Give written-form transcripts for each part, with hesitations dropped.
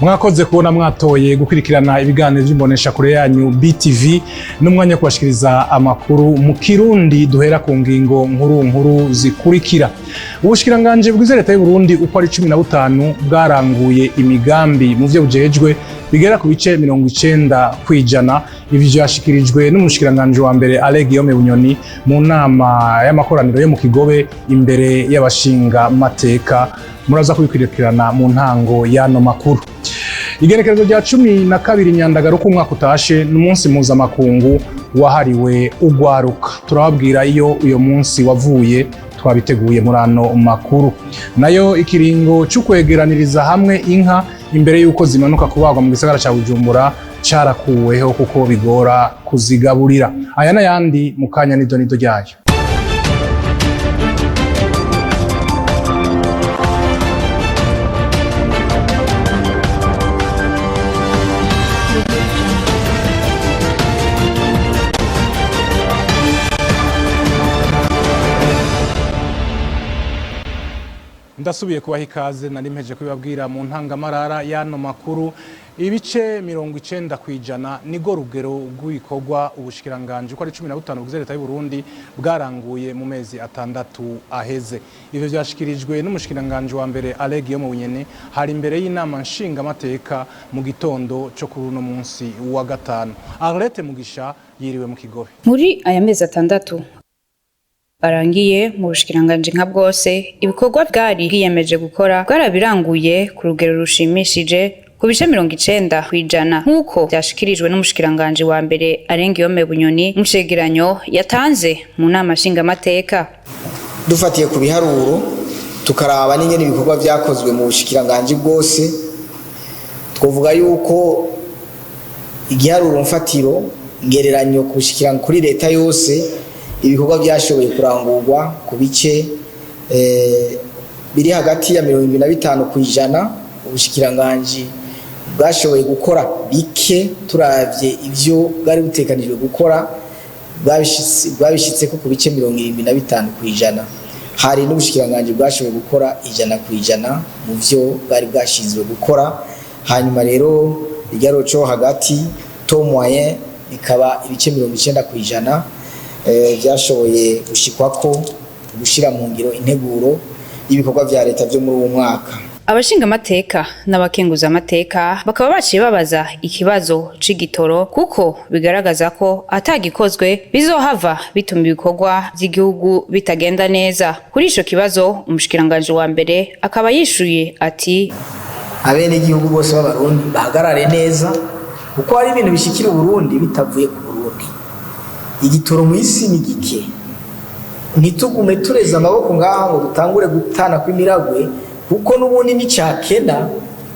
Mwakoze kubona mwatoye gukurikirana ibiganiro by'imbonesha kure yanyu BTV, n'umwanya wo kubashikiriza amakuru mu Kirundi. Duhera ku ngingo nkuru nkuru zikurikira: Ubushikiranganje bwize leta y'u Burundi uko ari 15 bwaranguye imigambi mu vyo bujejwe bigera ku bice 90%. Ivyo vyashikirijwe n'umushikiranganje wa mbere Alain Guillaume Bunyoni mu nama y'amakoraniro yo mu Kigobe imbere y'abashinga mateka. Muraza kubikurikirana mu ntango y'ano makuru. Igenekerezo rya 12 Nyandagaro k'umwaka utashe n'umunsi mpuzamakungu wahariwe ugwaruka. Turababwira iyo uyo munsi wavuye, twabiteguye muri ano makuru. Nayo ikiringo cyo kwegeraniriza hamwe inka imbere y'uko zimanuka kubagwa mu gisagara ca Bujumbura carakuweho kuko bigora kuzigaburira. Aya n'ayandi mu kanya nido nido ryayo. Ndasubiye kubaha ikaze. Nari mpeje kubibabwira mu ntangamarara y'ano makuru: ibice 90% nigo rugero rw'ibikorwa ubushikiranganje uko ari 15 bugize leta y'u Burundi bwaranguye mu mezi 6 aheze. Ivyo vyashikirijwe n'umushikiranganje wa mbere Alain Guillaume Bunyoni hari imbere y'inama nshingamateka mu gitondo co kuri uno munsi wa gatanu. Arlette Mugisha yiriwe mu Kigobe. Muri aya mezi 6 barangiye, mu bushikiranganje nka bwose ibikorwa bwari bwiyemeje gukora bwarabiranguye ku rugero rushimishije ku bice 90%, nk'uko vyashikirijwe n'umushikiranganje wa mbere Alain Guillaume Bunyoni mu cegeranyo yatanze mu nama nshingamateka. Dufatiye ku biharuro, tukaraba n'ingene ibikorwa vyakozwe mu bushikiranganje bwose, twovuga yuko igiharuro mfatiro ngereranyo ku kuri leta yose, ibikorwa byashoboye kurangurwa ku bice biri hagati ya 75%. Ubushikiranganji bwashoboye gukora bike turavye ivyo bwari butekanijwe gukora, bwabishitseko ku bice 75%. Hari n'ubushikiranganji bwashoboye gukora 100% mu vyo bwari bwashinzwe gukora. Hanyuma rero igiharuro co hagati, taux moyen, bikaba ibice 90% byashoboye gushikwako gushyira mu ngiro integuro y'ibikorwa vya leta vyo muri uwo mwaka. Abashingamateka n'abakenguzamateka bakaba baciye babaza ikibazo c'igitoro, kuko bigaragaza ko atagikozwe bizohava bituma ibikorwa vy'igihugu bitagenda neza. Kuri ico kibazo umushikiranganje wa mbere akaba yishuye ati: Abenegihugu bose b'Abarundi bahagarare neza, kuko hari ibintu bishikira Uburundi bitavuye ku Burundi. Igitoro mu isi ni gike. Ntitugume tureze amaboko ngaha ngo dutangure gutana kw'imiragwe, kuko n'ubundi nicakena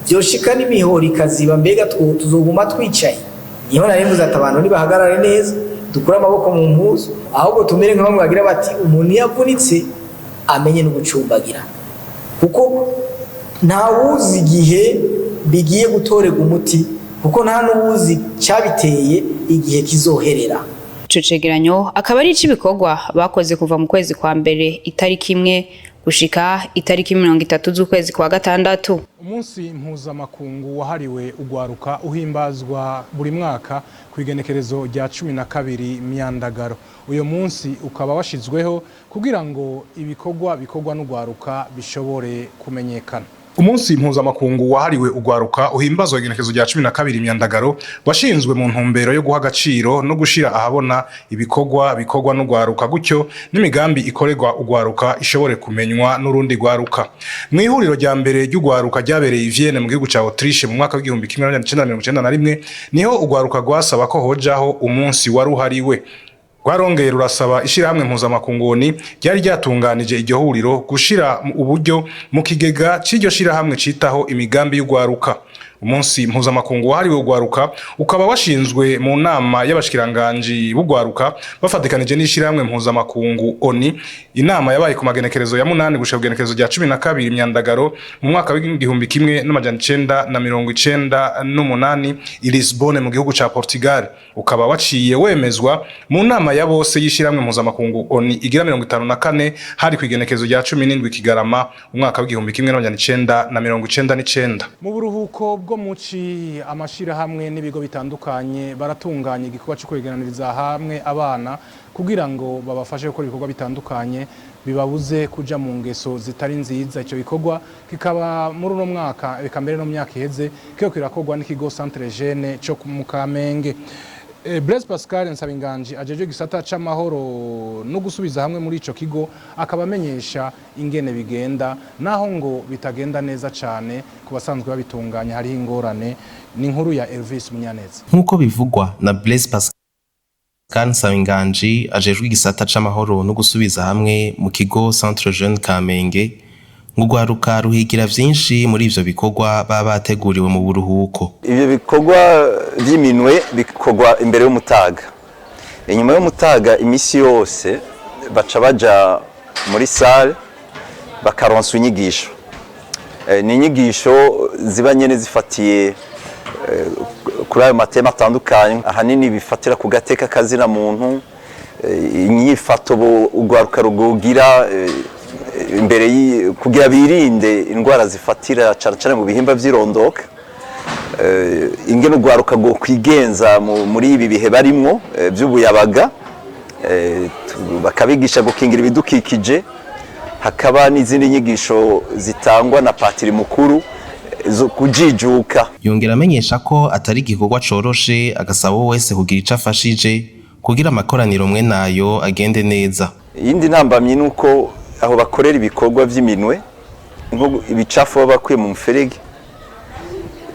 vyoshika n'imihoro ikaziba. Mbega tuzoguma twicaye? Niho nari mvuze ati abantu nibahagarare neza, dukure amaboko mu mpuzu, ahubwo tumere nka bamwe bagira bati umuntu iyo avunitse amenye no gucumbagira, kuko ntawuzi igihe bigiye gutorerwa umuti, kuko nta n'uwuzi cyabiteye igihe kizoherera. Ico cegeranyo akaba ari ic'ibikorwa bakoze kuva mu kwezi kwa mbere itariki 1 gushika itariki 30 z'ukwezi kwa gatandatu. Umunsi mpuzamakungu wahariwe ugwaruka uhimbazwa buri mwaka ku igenekerezo rya 12 Myandagaro. Uyo munsi ukaba washizweho kugira ngo ibikorwa bikorwa n'ugwaruka bishobore kumenyekana. Umunsi mpuzamakungu wahariwe ugwaruka uhimbazwa igenekerezo rya 12 Myandagaro washinzwe mu ntumbero yo guha agaciro no gushira ahabona ibikorwa bikorwa n'ugwaruka, gutyo n'imigambi ikorerwa ugwaruka ishobore kumenywa n'urundi gwaruka. Mu ihuriro rya mbere ry'ugwaruka ryabereye i Vienne mu gihugu ca Autriche mu mwaka w'1991, niho ugwaruka rwasaba ko hojaho umunsi waruhariwe. Rwarongeye rurasaba ishirahamwe mpuzamakungu ryari ryatunganije iryo huriro gushira uburyo mu kigega c'iryo shirahamwe citaho imigambi y'ugwaruka. Umunsi mpuzamakungu wahariwe ugwaruka ukaba washinzwe mu nama y'abashikiranganji b'ugwaruka bafatikanije n'ishirahamwe mpuzamakungu ONU. Inama yabaye ku magenekerezo ya 8 gushika ku igenekerezo rya 12 Myandagaro mu mwaka w'1998 i Lisbonne mu gihugu ca Portugal. Ukaba waciye wemezwa mu nama ya bose y'ishirahamwe mpuzamakungu ONU igira 54, hari ku igenekerezo rya 17 Kigarama umwaka w'1999. Mu buruhuko bwo bwo muci, amashirahamwe n'ibigo bitandukanye baratunganya igikorwa cyo kwegeraniriza hamwe abana kugira ngo babafashe gukora ibikorwa bitandukanye bibabuze kuja mu ngeso zitari nziza. Ico gikorwa kikaba muri uno mwaka, eka mbere no mu myaka iheze, kiriko kirakorwa n'ikigo Centre Jeune co mu Kamenge. Blaise Pascal Nsabinganji ajejwe igisata c'amahoro no gusubiza hamwe muri ico kigo akaba amenyesha ingene bigenda, naho ngo bitagenda neza cane ku basanzwe babitunganya, hariho ingorane. Ni inkuru ya Elvis Munyaneza. Nk'uko bivugwa na Blaise Pascal Nsabinganji ajejwe igisata c'amahoro no gusubiza hamwe mu kigo Centre Jeune Kamenge, ngo urwaruka ruhigira vyinshi muri ivyo bikorwa baba bateguriwe mu buruhuko. Ibyo bikorwa by'iminwe bikorwa imbere y'umutaga, inyuma y'umutaga. Iminsi yose baca baja muri salle bakaronswa inyigisho. Ni inyigisho ziba nyene zifatiye kuri ayo ma thèmes atandukanye, ahanini bifatira ku gateka kazina muntu, inyifato urwaruka rugogira imbere kugira birinde indwara zifatira cane cane mu bihimba vy'irondoka, ingene urwaruka rwo kwigenza muri ibi bihe barimwo vy'ubuyabaga, bakabigisha gukingira ibidukikije. Hakaba n'izindi nyigisho zitangwa na patiri mukuru zo kujijuka. Yongera amenyesha ko atari igikorwa coroshe, agasaba uwo wese kugira ico afashije kugira amakoraniro mwe nayo agende neza. Iyindi ntambamyi ni uko aho bakorera ibikorwa vy'iminwe, nko ibicafu baba bakuye mu muferege,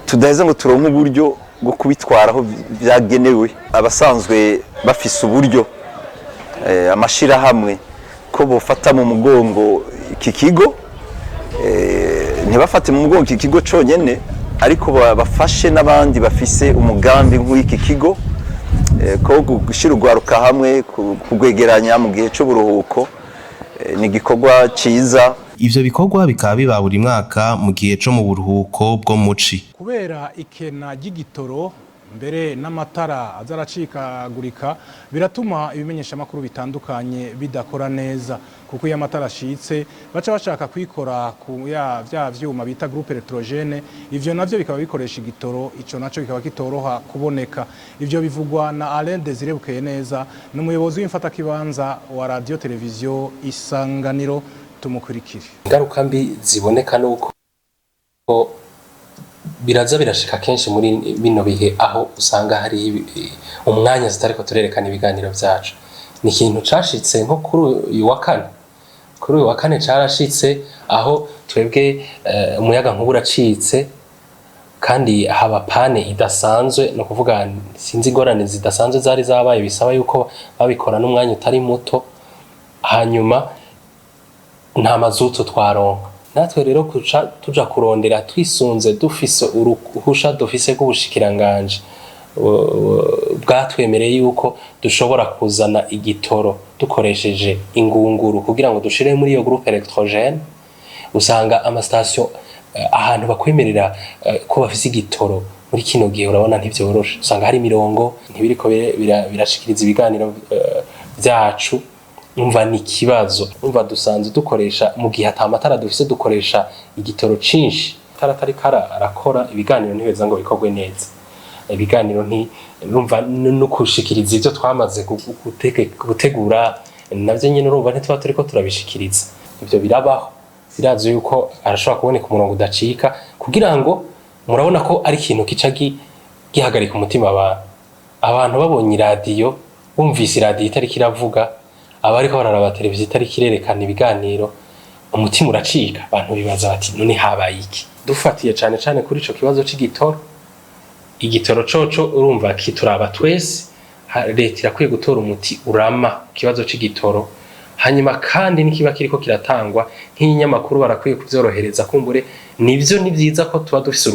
tudaheza ngo turonke uburyo bwo kubitwara aho vyagenewe. Abasanzwe bafise uburyo, amashirahamwe, ko bofata mu mugongo iki kigo, ntibafate mu mugongo iki kigo conyene, ariko bafashe n'abandi bafise umugambi nk'uw'iki kigo, ko gushira urwaruka hamwe, kugwegeranya mu gihe c'uburuhuko, ni igikorwa ciza. Ivyo bikorwa bikaba biba buri mwaka mu gihe co mu buruhuko bwo muci. Kubera ikena ry'igitoro, mbere n'amatara aza aracikagurika, biratuma ibimenyeshamakuru bitandukanye bidakora neza, kuko iyo amatara ashitse baca bashaka kwikora ku ya vya vyuma bita groupe électrogène. Ivyo navyo bikaba bikoresha igitoro, ico naco kikaba kitoroha kuboneka. Ivyo bivugwa na Alain Désiré Bukeyeneza, ni umuyobozi w'imfatakibanza wa Radio Televiziyo Isanganiro. Tumukurikire. Ingaruka mbi ziboneka nuko biraza birashika kenshi muri bino bihe aho usanga hari umwanya zitariko turerekana ibiganiro vyacu. Ni ikintu cashitse nko kuri uyu wa kane. Kuri uyu wa kane carashitse aho twebwe umuyaga nkuba uracitse kandi haba panne idasanzwe. No kuvuga sinzi ingorane zidasanzwe zari zabaye, bisaba yuko babikora n'umwanya utari muto, hanyuma nta mazutu twaronka. Natwe rero kuca tuja kurondera twisunze dufise uruhusha dufise rw'ubushikiranganje bwatwemereye yuko dushobora kuzana igitoro dukoresheje ingunguru kugira ngo dushire muri iyo groupe électrogène. Usanga ama stations ahantu bakwemerera ko bafise igitoro muri kino gihe, urabona ntivyoroshe, usanga hari imirongo, ntibiriko birashikiriza ibiganiro vyacu. Umva ni ikibazo. Umva dusanzwe dukoresha, mu gihe ata matara dufise, dukoresha igitoro cinshi. Amatara atari arakora, ibiganiro ntibeza ngo bikorwe neza. Ibiganiro nti urumva no kushikiriza ivyo twamaze gutegura navyo nyene, urumva ntituba turiko turabishikiriza. Ivyo birabaho, birazi yuko arashobora kuboneka umurongo udacika, kugira ngo murabona ko ari ikintu kica gihagarika umutima abantu. Abantu babonye iradiyo, bumvise iradiyo itariko iravuga, abariko bararaba televiziyo itariko irerekana ibiganiro, umutima uracika. Abantu bibaza bati: "None habaye iki?" Dufatiye cane cane kuri ico kibazo c'igitoro, igitoro coco urumva kituraba twese. Leta irakwiye gutora umuti urama ikibazo c'igitoro. Hanyuma kandi nikiba kiriko kiratangwa nk'inyamakuru, barakwiye kuvyorohereza. Kumbure nivyo, ni vyiza ko tuba dufise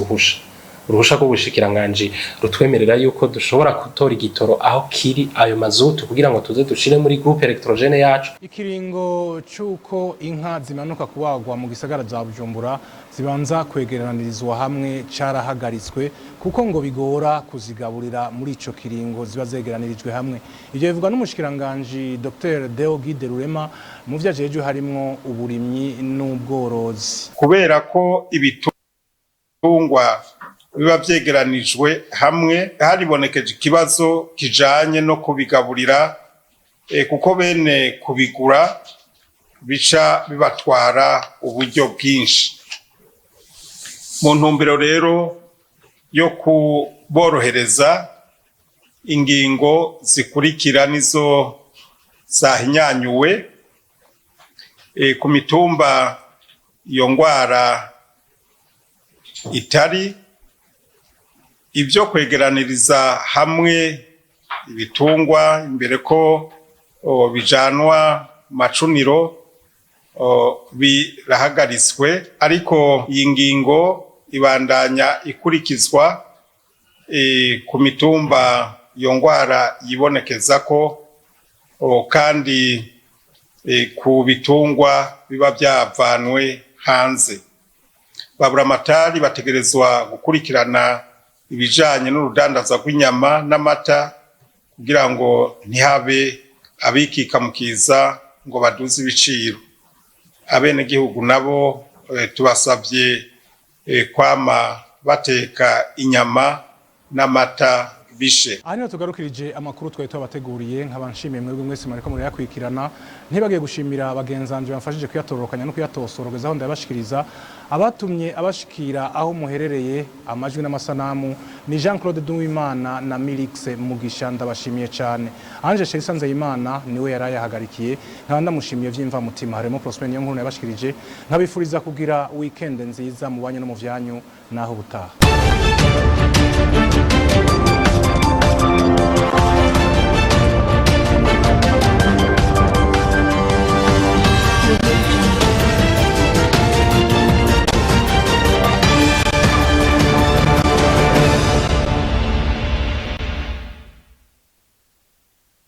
uruhusha rw'ubushikiranganji rutwemerera yuko dushobora gutora igitoro aho kiri, ayo mazutu, kugira ngo tuze dushire muri groupe électrogène yacu. Ikiringo c'uko inka zimanuka kubagwa mu gisagara za Bujumbura zibanza kwegeranirizwa hamwe carahagaritswe, kuko ngo bigora kuzigaburira muri ico kiringo ziba zegeranirijwe hamwe. Ivyo bivugwa n'umushikiranganji Dr Deo Guide Rurema mu vyo ajejwe harimwo uburimyi n'ubworozi. Kubera ko ibitungwa Biba vyegeranijwe hamwe, haribonekeje ikibazo kijanye no kubigaburira, kuko bene kubigura bica bibatwara uburyo bwinshi. Mu ntumbero rero yo kuborohereza, ingingo zikurikira nizo zahinyanyuwe: ku mitumba iyo ngwara itari, ibyo kwegeraniriza hamwe ibitungwa imbere ko bijanwa macuniro birahagaritswe, ariko iyi ngingo ibandanya ikurikizwa ku mitumba iyo ngwara yibonekeza ko kandi ku bitungwa biba byavanwe hanze. Baburamatari bategerezwa gukurikirana ibijanye n'urudandaza rw'inyama n'amata kugira ngo ntihabe abikika mukiza ngo baduze ibiciro. Abenegihugu nabo tubasavye kwama bateka inyama n'amata bishe. Aha niho tugarukirije amakuru twari tubateguriye. Nkaba nshimiye mwebwe mwese mwariko murayakurikirana, ntibagiye gushimira bagenzanje bamfashije kuyatororokanya no kuyatosorogeza aho ndayabashikiriza, abatumye abashikira aho muherereye amajwi n'amasanamu ni Jean Claude Duwimana na Milix Mugisha. Ndabashimiye cyane. Ange Sherisa Nzeyimana niwe yari ayahagarikiye, nkaba ndamushimiye vy'imva mutima. Harimo Prosper niyo nkuru yabashikirije, nkabifuriza kugira weekend nziza mu banyu no mu vyanyu. Naho ubutaha.